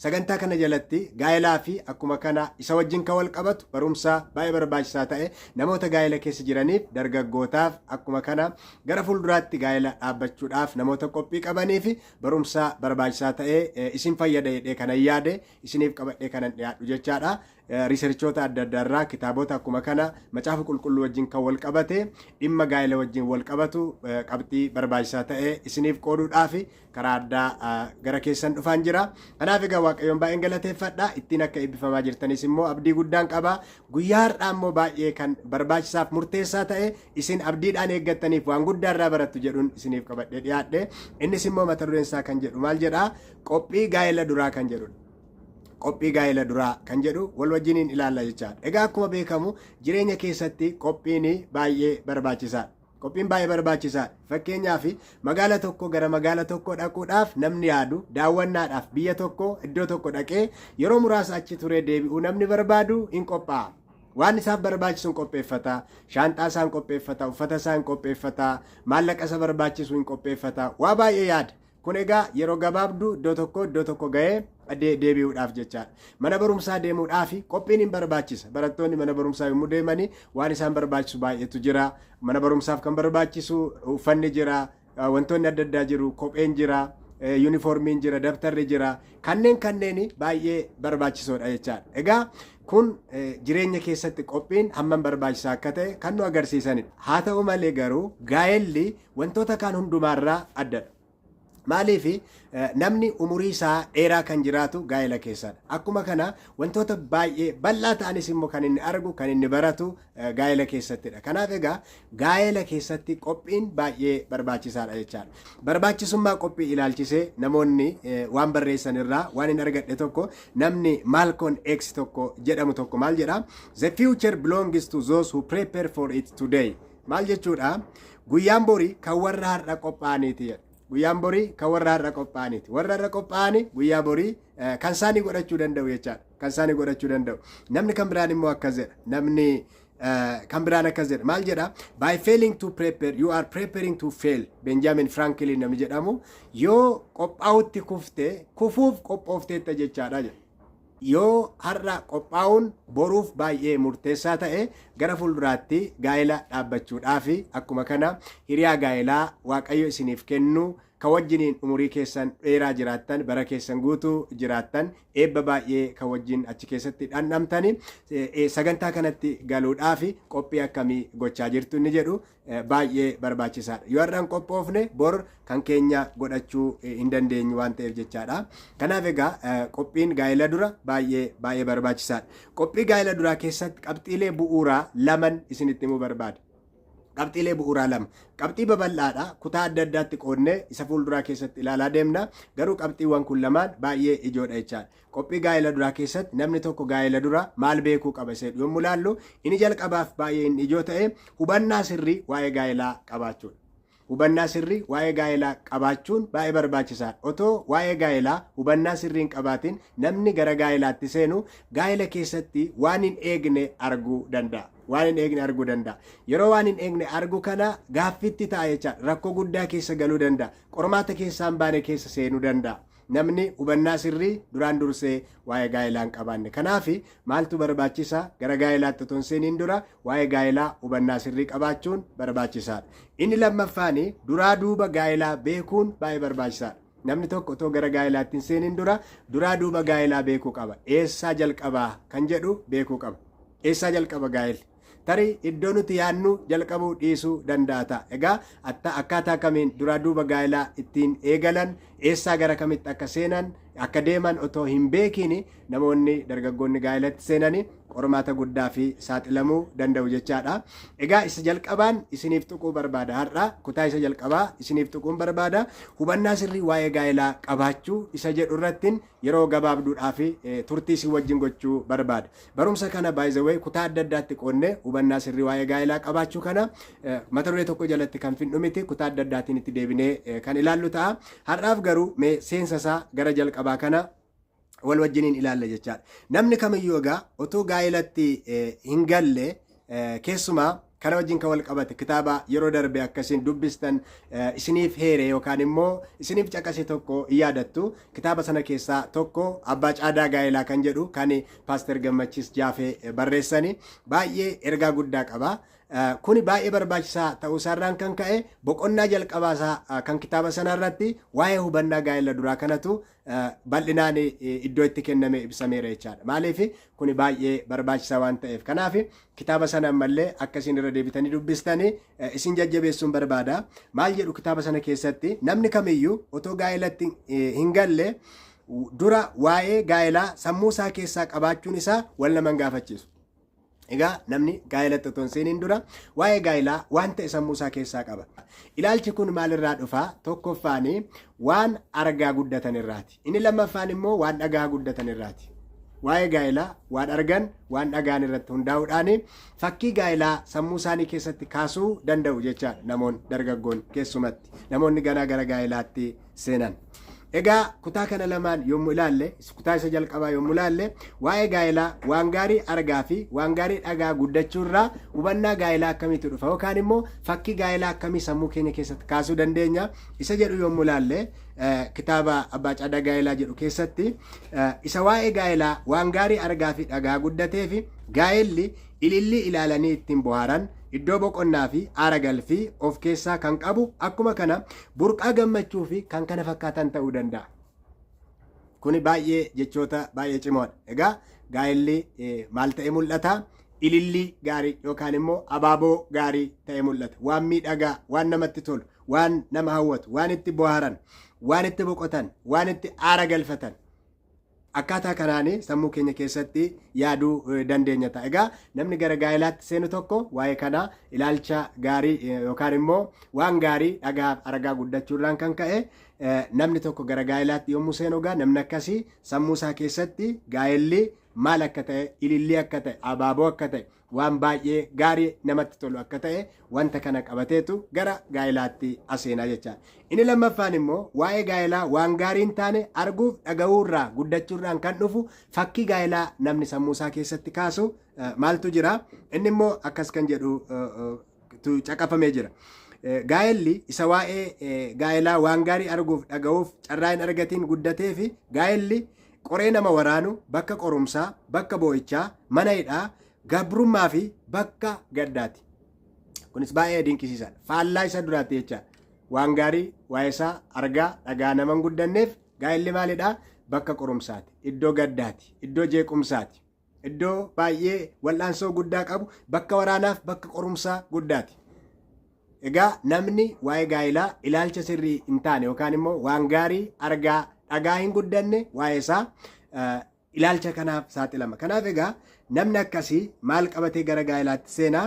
Sagantaa kana jalatti gaa'elaa fi akkuma kana isa wajjin kan wal qabatu barumsa baay'ee barbaachisaa ta'e namoota gaa'ela keessa jiraniif, dargaggootaaf, akkuma kana gara fuulduraatti gaa'ela dhaabbachuudhaaf namoota qophii qabanii fi barumsa barbaachisaa ta'e isin fayyada jedhee kanan yaade isiniif qabadhee kanan dhiyaadhu jechaadha. Researchoota adda addaa irraa, kitaabota, akkuma kana Macaafa Qulqulluu wajjin kan wal qabate, dhimma gaa'ela wajjin wal qabatu, qabxii barbaachisaa ta'e isiniif qooduudhaaf karaa addaa gara keessan dhufaan jira. Kanaaf egaa Waaqayyoon baay'een galateeffadha. Ittiin akka eebbifamaa jirtanis immoo abdii guddaan qaba. Guyyaa har'aa immoo baay'ee kan barbaachisaaf murteessaa ta'e, isin abdiidhaan eeggattaniif waan guddaa irraa barattu jedhuun isiniif qabadhee dhiyaadhe. Innis immoo mata dureen isaa kan jedhu maal jedhaa? Qophii gaa'ela duraa kan jedhudha. Qophii gaa'ela duraa kan jedhu wal wajjiniin ilaalla jechaadha. Egaa akkuma beekamu jireenya keessatti qophiin baay'ee barbaachisaadha. Qophiin baay'ee barbaachisaadha. Fakkeenyaaf, magaala tokko gara magaala tokko dhaquudhaaf namni yaadu, daawwannaadhaaf biyya tokko iddoo tokko dhaqee yeroo muraasa achi turee deebi'uu namni barbaadu hin qophaa'a. Waan isaaf barbaachisu hin qopheeffata. Shaanxaa isaa hin qopheeffata, uffata isaa hin qopheeffata, maallaqa isa barbaachisu hin qopheeffata. Waa baay'ee yaada. Kun egaa yeroo gabaabduu iddoo tokko iddoo tokko ga'ee deebi'uudhaaf jechaadha. Mana barumsaa deemuudhaaf qophiin hin barbaachisa. Barattoonni mana barumsaa yommuu deemanii waan isaan barbaachisu baay'eetu jira. Mana barumsaaf kan barbaachisu uffanni jira, wantoonni adda addaa jiru, kopheen jira, yuunifoormiin jira, dabtarri jira. Kanneen kanneen baay'ee barbaachisoodha jechaadha. Egaa kun jireenya keessatti qophiin hammam barbaachisaa akka ta'e kan nu agarsiisanidha. Haa ta'u malee garuu gaa'elli wantoota kaan hundumaarraa addadha. Maaliif? Namni umurii isaa dheeraa kan jiraatu gaa'ela keessadha. Akkuma kana wantoota baay'ee bal'aa ta'anis immoo kan inni argu, kan inni baratu gaa'ela keessattidha. Kanaaf egaa gaa'ela keessatti qophiin baay'ee barbaachisaadha jechaadha. Barbaachisummaa qophii ilaalchisee namoonni waan barreessan irraa waan hin argadhe tokko, namni Malcolm X tokko jedhamu tokko maal jedha? "The future belongs to those who prepare for it today." Maal jechuudha? Guyyaan borii kan warra har'a qophaa'aniiti jedha. Guyyaan borii kan warra har'a qophaa'aniiti. Warra har'a qophaa'anii guyyaa borii kan isaanii godhachuu danda'u jechaadha. Kan isaanii godhachuu danda'u. Namni kan biraan immoo akkas jedha. Namni kan biraan akkas jedha. Maal jedha? "By failing to prepare, you are preparing to fail." Benjamin Franklin namni jedhamu, yoo qophaa'utti kufte kufuuf qophoofteetta jechaadha jedha. Yoo har'a qophaa'uun boruuf baay'ee murteessaa ta'e, gara fuulduraatti gaa'ela dhaabbachuudhaaf, akkuma kana hiriyaa gaa'elaa Waaqayyo isiniif kennu kan wajjiniin umurii keessan dheeraa jiraattan, bara keessan guutuu jiraattan, eebba baay'ee kan wajjin achi keessatti dhandhamtani, sagantaa kanatti galuudhaaf qophii akkamii gochaa jirtu inni jedhu baay'ee barbaachisaadha. Yoo har'aan qophoofne bor kan keenya godhachuu hin dandeenyu waan ta'eef jechaadha. Kanaaf egaa qophiin gaa'ela dura baay'ee baay'ee barbaachisaadha. Qophii gaa'ela duraa keessatti qabxiilee bu'uuraa laman isinitti himuu barbaada. Qabxiilee bu'uuraa lama. Qabxii babal'aadha. Kutaa adda addaatti qoodnee isa fuulduraa keessatti ilaalaa deemna. Garuu qabxiiwwan kun lamaan baay'ee ijoodha jechaadha. Qophii gaa'ela duraa keessatti namni tokko gaa'ela dura maal beekuu qaba isa jedhu yommuu ilaallu, inni jalqabaaf baay'ee inni ijoo ta'e hubannaa sirrii waa'ee gaa'elaa qabaachuudha. Hubannaa sirrii waa'ee gaa'elaa qabaachuun baay'ee barbaachisaadha. Otoo waa'ee gaa'elaa hubannaa sirrii hin qabaatin namni gara gaa'elaatti seenu gaa'ela keessatti waan hin eegne arguu danda'a. Waan hin eegne arguu danda'a. Yeroo waan hin eegne argu kana gaaffitti ta'a jechaadha. Rakkoo guddaa keessa galuu danda'a. Qormaata keessaa hin baane keessa seenuu danda'a. Namni hubannaa sirrii duraan dursee waa'ee gaa'elaa hin qabaanne. Kanaaf maaltu barbaachisa? Gara gaa'elaatti otoo hin seeniin dura waa'ee gaa'elaa hubannaa sirrii qabaachuun barbaachisaadha. Inni lammaffaan duraa duuba gaa'elaa beekuun baay'ee barbaachisaadha. Namni tokko otoo gara gaa'elaatti hin seeniin dura duraa duuba gaa'elaa beekuu qaba. Eessaa jalqabaa kan jedhu beekuu qaba. Eessaa jalqaba gaa'elli? Tarii iddoo nuti yaadnu jalqabuu dhiisuu danda'a ta'a. Egaa akkaataa kamiin duraa duuba gaa'elaa ittiin eegalan, eessaa gara kamitti akka seenan, akka deeman otoo hin beekiin namoonni dargaggoonni gaa'elatti seenanii qormaata guddaa fi saaxilamuu danda'u jechaadha. Egaa isa jalqabaan isiniif tuquu barbaada har'a, kutaa isa jalqabaa isiniif tuquun barbaada. Hubannaa sirrii waa'ee gaa'elaa qabaachuu isa jedhu irrattiin yeroo gabaabduudhaa fi turtii isin wajjin gochuu barbaada. Barumsa kana, by the way, kutaa adda addaatti qoodnee hubannaa sirrii waa'ee gaa'elaa qabaachuu kana mata duree tokko jalatti kan fidnu miti, kutaa adda addaatiin itti deebinee kan ilaallu ta'a. Har'aaf garuu mee seensa isaa gara jalqabaa kana wal wajjiniin ilaalla jechaadha. Namni kamiyyuu egaa otoo gaa'elatti hin galle keessumaa Kana wajjin kan wal qabate kitaaba yeroo darbe akkasiin dubbistan isiniif heere yookaan immoo isiniif caqase tokko in yaadattu. Kitaaba sana keessaa tokko Abbaa Caadaa Gaa'elaa kan jedhu kan Paaster Gammachiis Jaafee barreessani baay'ee ergaa guddaa qaba. Kuni baay'ee barbaachisaa ta'uu isaarraan kan ka'e boqonnaa jalqabaa isaa kan kitaaba sanaa irratti waa'ee hubannaa gaa'ela duraa kanatu bal'inaan iddoo itti kenname ibsameera jechaadha. Maaliif kuni baay'ee barbaachisaa waan ta'eef. Kanaaf kitaaba sana ammallee akka isin irra deebitanii dubbistanii isin jajjabeessuun barbaada. Maal jedhu kitaaba sana keessatti? Namni kamiyyuu otoo gaa'elatti hin galle dura waa'ee gaa'elaa sammuu isaa keessaa qabaachuun isaa wal nama hin gaafachiisu. Egaa namni gaa'elatti otoo hin seeniin dura waa'ee gaa'elaa waan ta'e sammuu isaa keessaa qaba. Ilaalchi kun maalirraa dhufa? Tokkoffaan waan argaa guddatan irraati. Inni lammaffaan immoo waan dhagaa guddatan irraati. Waa'ee gaa'elaa waan argan, waan dhagaan irratti hundaa'uudhaan fakkii gaa'elaa sammuu isaanii keessatti kaasuu danda'u jechaadha namoonni dargaggoon, keessumatti namoonni ganaa gara gaa'elaatti seenan. Egaa kutaa kana lamaan yommuu ilaalle, kutaa isa jalqabaa yommuu ilaalle, waa'ee gaa'elaa waan gaarii argaa fi waan gaarii dhagaa guddachuu irraa hubannaa gaa'elaa akkamiitu dhufa yookaan immoo fakkii gaa'elaa akkamii sammuu keenya keessatti kaasuu dandeenya isa jedhu yommuu ilaalle, kitaaba Abbaa Caadaa Gaa'elaa jedhu keessatti isa waa'ee gaa'elaa waan gaarii argaa fi dhagaa guddatee fi gaa'elli ilillii ilaalanii ittiin bohaaran, iddoo boqonnaa fi aara galfii of keessaa kan qabu, akkuma kana burqaa gammachuu fi kan kana fakkaatan ta'uu danda'a. Kuni baay'ee jechoota baay'ee cimoodha. Egaa gaa'elli maal ta'e mul'ata? Ilillii gaarii yookaan immoo abaaboo gaarii ta'e mul'ata. Waan miidhagaa, waan namatti tolu, waan nama hawwatu, waan itti bohaaran, waan itti boqotan, waan itti aara galfatan. Akkaataa kanaan sammuu keenya keessatti yaaduu dandeenya ta'a. Egaa namni gara gaa'elaatti seenu tokko waa'ee kanaa ilaalcha gaarii yookaan immoo waan gaarii dhagaaf argaa guddachuurraan kan ka'e namni tokko gara gaa'elaatti yommuu seenu, egaa namni akkasii sammuu isaa keessatti gaa'elli maal akka ta'e, ilillii akka ta'e, abaaboo akka ta'e, waan baay'ee gaarii namatti tolu akka ta'e wanta kana qabateetu gara gaa'elaatti aseenaa jechaadha. Inni lammaffaan immoo waa'ee gaa'elaa waan gaarii hin taane arguuf dhaga'uurraa guddachuurraan kan dhufu fakkii gaa'elaa namni sammuu isaa keessatti kaasu maaltu jira? Inni immoo akkas kan jedhu caqafamee jira. Gaa'elli isa waa'ee gaa'elaa waan gaarii arguuf dhaga'uuf carraa hin argatiin guddatee fi gaa'elli qoree nama waraanu, bakka qorumsaa, bakka boo'ichaa, mana hidhaa, gabrummaa fi bakka gaddaati. Kunis baay'ee dinqisiisaadha. Faallaa isa duraatti jechaadha. Waan gaarii waa'ee isaa argaa dhagaa nama hin guddanneef gaa'elli maalidhaa? Bakka qorumsaati, iddoo gaddaati, iddoo jeequmsaati, iddoo baay'ee wal'aansoo guddaa qabu, bakka waraanaaf bakka qorumsaa guddaati. Egaa namni waa'ee gaa'elaa ilaalcha sirrii hin taane yookaan immoo waan gaarii argaa dhagaa hin guddanne waa'ee isaa ilaalcha kanaaf saaxilama. Kanaaf egaa namni akkasii maal qabatee gara gaa'elaatti seenaa?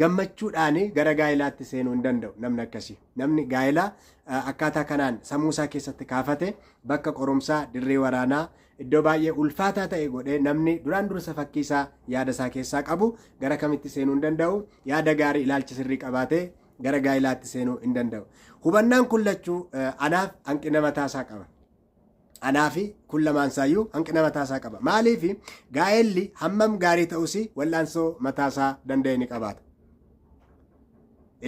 Gammachuudhaan gara gaa'elaatti seenuu hin danda'u namni akkasii. Namni gaa'elaa akkaataa kanaan sammuu isaa keessatti kaafate bakka qorumsaa, dirree waraanaa, iddoo baay'ee ulfaataa ta'e godhee namni duraan dursa fakkii isaa yaada isaa keessaa qabu gara kamitti seenuu hin danda'u? Yaada gaarii, ilaalcha sirrii qabaatee gara gaa'elaatti seenuu hin danda'u. Hubannaan kun lachuu anaaf hanqina mataa isaa qaba. Anaafi kun lamaan isaayyuu hanqina mataa isaa qaba. Maaliif? Gaa'elli hammam gaarii ta'us wal'aansoo mataa isaa danda'e ni qabaata.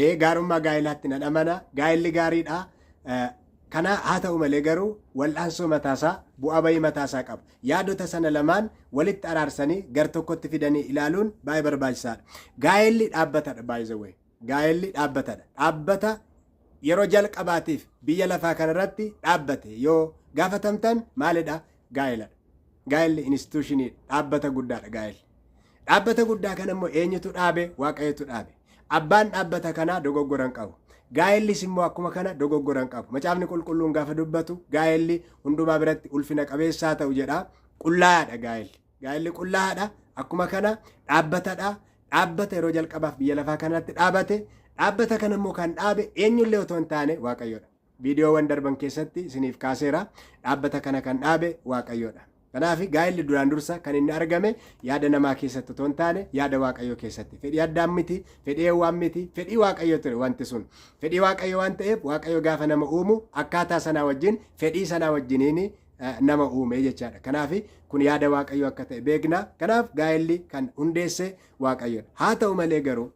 Ee, gaarummaa gaa'elaatti nan amana, gaa'elli gaariidha. Kana haa ta'u malee garuu wal'aansoo mataasaa, bu'aa bayii mataasaa qaba. Yaadota sana lamaan walitti araarsanii gar tokkotti fidanii ilaaluun baay'ee barbaachisaadha. Gaa'elli dhaabbatadha, by the way. Gaa'elli dhaabbatadha. Dhaabbata yeroo jalqabaatiif biyya lafaa kanarratti dhaabbate yoo gaafatamtan maalidha? Gaa'eladha. Gaa'elli institutionii dhaabbata guddaadha gaa'elli. Dhaabbata guddaa kana immoo eenyutu dhaabe? Waaqayyotu dhaabe. Abbaan dhaabbata kanaa dogoggora hin qabu. Gaa'ellis immoo akkuma kana dogoggora hin qabu. Macaafni Qulqulluun gaafa dubbatu gaa'elli hundumaa biratti ulfina qabeessaa ta'u jedha. Qullaa'aadha gaa'elli. Gaa'elli qullaa'aadha. Akkuma kana dhaabbatadha. Dhaabbata yeroo jalqabaaf biyya lafaa kanatti dhaabate. Dhaabbata kana immoo kan dhaabe eenyullee otoo hin taane Waaqayyoodha. Viidiyoowwan darban keessatti isiniif kaaseera. Dhaabbata kana kan dhaabe Waaqayyoodha. Kanaaf gaa'elli duraan dursa kan inni argame yaada namaa keessatti otoo hin taane yaada Waaqayyoo keessatti. Fedhii Addaam miti, fedhii Hewwaan miti, fedhii Waaqayyoo ture wanti sun. Fedhii Waaqayyoo waan ta'eef Waaqayyo gaafa nama uumu akkaataa sanaa wajjin, fedhii sanaa wajjiniin nama uume jechaadha. Kanaaf kun yaada Waaqayyoo akka ta'e beekna. Kanaaf gaa'elli kan hundeesse Waaqayyoodha. Haa ta'u malee garuu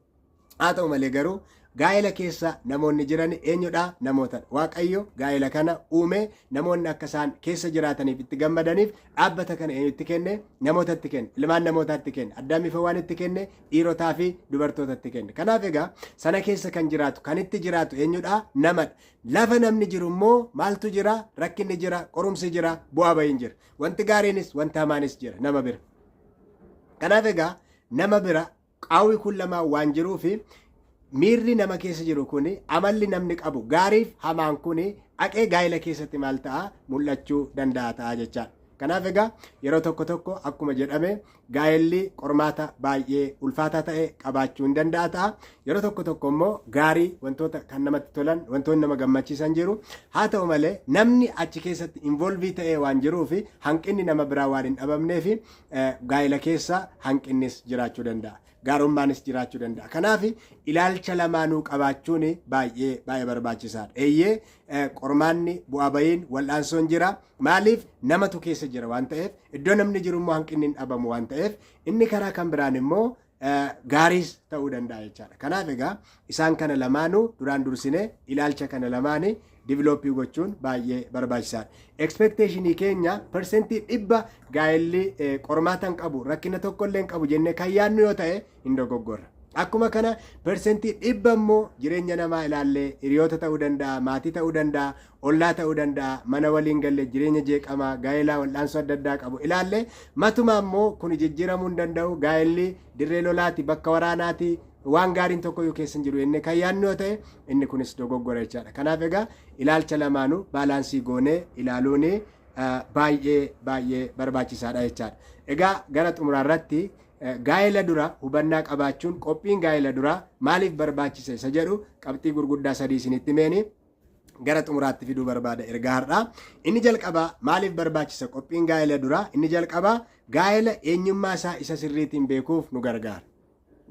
Haa ta'u malee garuu gaa'ela keessa namoonni jiran eenyudha? Namootadha. Waaqayyo gaa'ela kana uume, namoonni akka isaan keessa jiraataniif, itti gammadaniif. Dhaabbata kana eenyutti kenne? Namootatti kenne. Ilmaan namootaatti kenne. Addaamiif waan itti kenne, dhiirotaa fi dubartootatti kenne. Kanaaf egaa sana keessa kan jiraatu, kan itti jiraatu eenyudha? Namadha. Lafa namni jiru immoo maaltu jira? Rakkinni jira, qorumsi jira, bu'aa bahiin jira. Wanti gaariinis wanti hamaanis jira nama bira. Kanaaf egaa nama bira qaawwi kun lamaan waan jiruufi, miirri nama keessa jiru kun, amalli namni qabu gaariif hamaan kun, dhaqee gaa'ela keessatti maal ta'a? Mul'achuu danda'a ta'a jechaadha. Kanaaf egaa yeroo tokko tokko akkuma jedhame gaa'elli qormaata baay'ee ulfaataa ta'e qabaachuu hin danda'a ta'a. Yeroo tokko tokko immoo gaarii, wantoota kan namatti tolan, wantoonni nama gammachiisan jiru. Haa ta'u malee namni achi keessatti involve ta'ee waan jiruufi, hanqinni nama biraa waan hin dhabamneef, gaa'ela keessa hanqinnis jiraachuu danda'a. Gaarummaanis jiraachuu danda'a. Kanaaf ilaalcha lamaanuu qabaachuun baay'ee baay'ee barbaachisaadha. Eeyyee, qormaanni, bu'aa bahiin, wal'aansoon jira. Maaliif? Namatu keessa jira waan ta'eef, iddoo namni jiru immoo hanqinni hin dhabamu waan ta'eef, inni karaa kan biraan immoo gaariis ta'uu danda'a jechaadha. Kanaaf egaa isaan kana lamaanuu duraan dursinee ilaalcha kana lamaanii develop gochuun baay'ee barbaachisaadha. Expectation keenya 100% gaa'elli qormaata hin qabu, rakkina tokko illee hin qabu jennee kan yaadnu yoo ta'e, hin dogoggorra. Akkuma kana 100% immoo jireenya namaa ilaallee, hiriyoota ta'uu danda'a, maatii ta'uu danda'a, ollaa ta'uu danda'a, mana waliin galle, jireenya jeeqamaa, gaa'elaa wal'aansoo adda addaa qabu ilaallee, matuma immoo kun jijjiiramuu hin danda'u, gaa'elli dirree lolaati, bakka waraanaati, waan gaariin tokko iyyuu keessa hin jiru jennee kan yaadnu yoo ta'e, inni kunis dogoggora jechaadha. Kanaaf egaa ilaalcha lamaanuu balance goonee ilaaluun baay'ee baay'ee barbaachisaadha jechaadha. Egaa gara xumuraarratti gaa'ela dura hubannaa qabaachuun, qophiin gaa'ela dura maaliif barbaachisa isa jedhu qabxii gurguddaa sadii isinitti meeni gara xumuraatti fiduu barbaada ergaa har'aa. Inni jalqabaa, maaliif barbaachisa qophiin gaa'ela duraa? Inni jalqabaa, gaa'ela eenyummaa isaa isa sirriitiin beekuuf nu gargaara.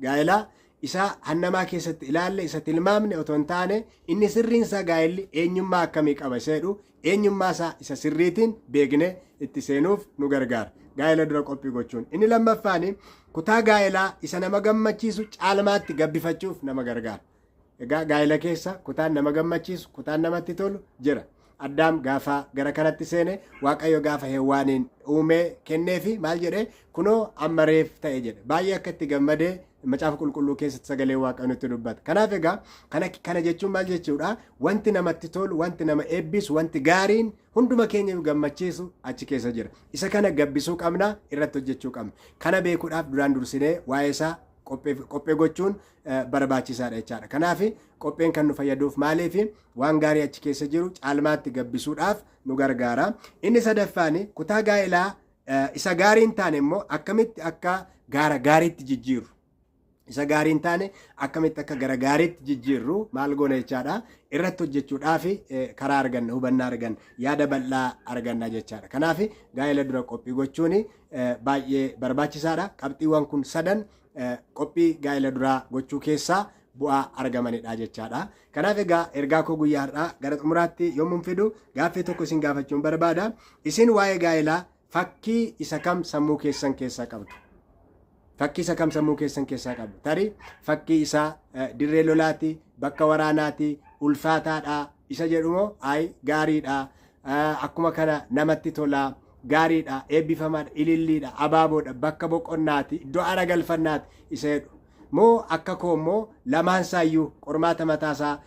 Gaa'ela isa hannamaa keessatti ilaalle, isa tilmaamne otoo hin taane, inni sirriin isaa gaa'elli eenyummaa akkamii qaba isa jedhu, eenyummaa isaa isa sirriitiin beekne itti seenuuf nu gargaara. Gaa'ela dura qophii gochuun. Inni lammaffaan, kutaa gaa'elaa isa nama gammachiisu caalmaatti gabbifachuuf nama gargaara. Egaa gaa'ela keessa kutaan nama gammachiisu, kutaan namatti tolu jira. Addaam gaafa gara kanatti seene, Waaqayyo gaafa Heewwaaniin uumee kenneefi maal jedhe? "Kunoo amma reef ta'e" jedhe. Baay'ee akka itti gammadee Macaafa Qulqulluu keessatti sagalee Waaqayyo nutti dubbata. Kanaaf egaa kana jechuun maal jechuudha? Wanti namatti tolu, wanti nama eebbisu, wanti gaariin hunduma keenya gammachiisu achi keessa jira. Isa kana gabbisuu qabna, irratti hojjechuu qabna. Kana beekuudhaaf duraan dursinee waa'ee isaa qophee gochuun barbaachisaadha jechaadha. Kanaaf qopheen kan nu fayyaduuf maaliif? Waan gaarii achi keessa jiru caalmaatti gabbisuudhaaf nu gargaara. Inni sadaffaan, kutaa gaa'elaa isa gaarii hin taane immoo akkamitti akka gara gaariitti jijjiirru. Isa gaarii hin taane akkamitti akka gara gaariitti jijjiirru maal goona jechaadha. Irratti hojjechuudhaaf karaa arganna, hubannaa arganna, yaada bal'aa arganna jechaadha. Kanaaf gaa'ela dura qophii gochuun baay'ee barbaachisaadha. Qabxiiwwan kun sadan qophii gaa'ela duraa gochuu keessaa bu'aa argamanidha jechaadha. Kanaaf egaa ergaa koo guyyaa har'aa gara xumuraatti yommuu fidu, gaaffii tokko isin gaafachuun barbaada. Isin waa'ee gaa'elaa fakkii isa kam sammuu keessan keessaa qabdu? Fakkii isa kam sammuu keessan keessaa qabdu? Tarii fakkii isaa dirree lolaati, bakka waraanaati, ulfaataadha isa jedhumoo, ayi gaariidha, akkuma kana namatti tolaa, gaariidha, eebbifamaadha, ililliidha, abaaboodha, bakka boqonnaati, iddoo aara galfannaati isa jedhu moo, akka koo immoo lamaan isaayyuu qormaata mataasaa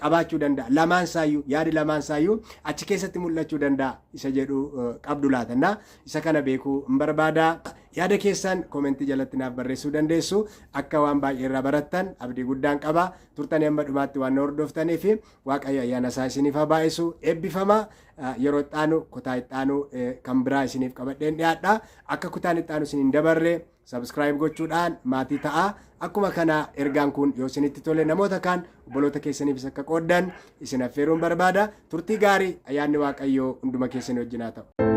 qabaachuu danda'a, lamaan isaayyuu, yaadi lamaan isaayyuu achi keessatti mul'achuu danda'a isa jedhu qabdu laatannaa? Isa kana beekuu hin barbaada. Yaada keessan comment jalatti naaf barreessuu dandeessu. Akka waan baay'ee irraa barattan abdii guddaan qaba. Turtanii amma dhumaatti waan na hordoftanii fi Waaqayyo ayyaana isaa isiniif haa baay'isu. Eebbifama. Yeroo ittaanu kutaa ittaanu kan biraa isiniif qabadheen dhiyaadha. Akka kutaan ittaanu isin hin dabarre subscribe gochuudhaan maatii ta'a. Akkuma kana ergaan kun yoo isinitti tole, namoota kaan obboloota keessaniifis akka qooddan isin affeeruun barbaada. Turtii gaarii, ayyaanni Waaqayyoo hunduma keessanii wajjin haa ta'u.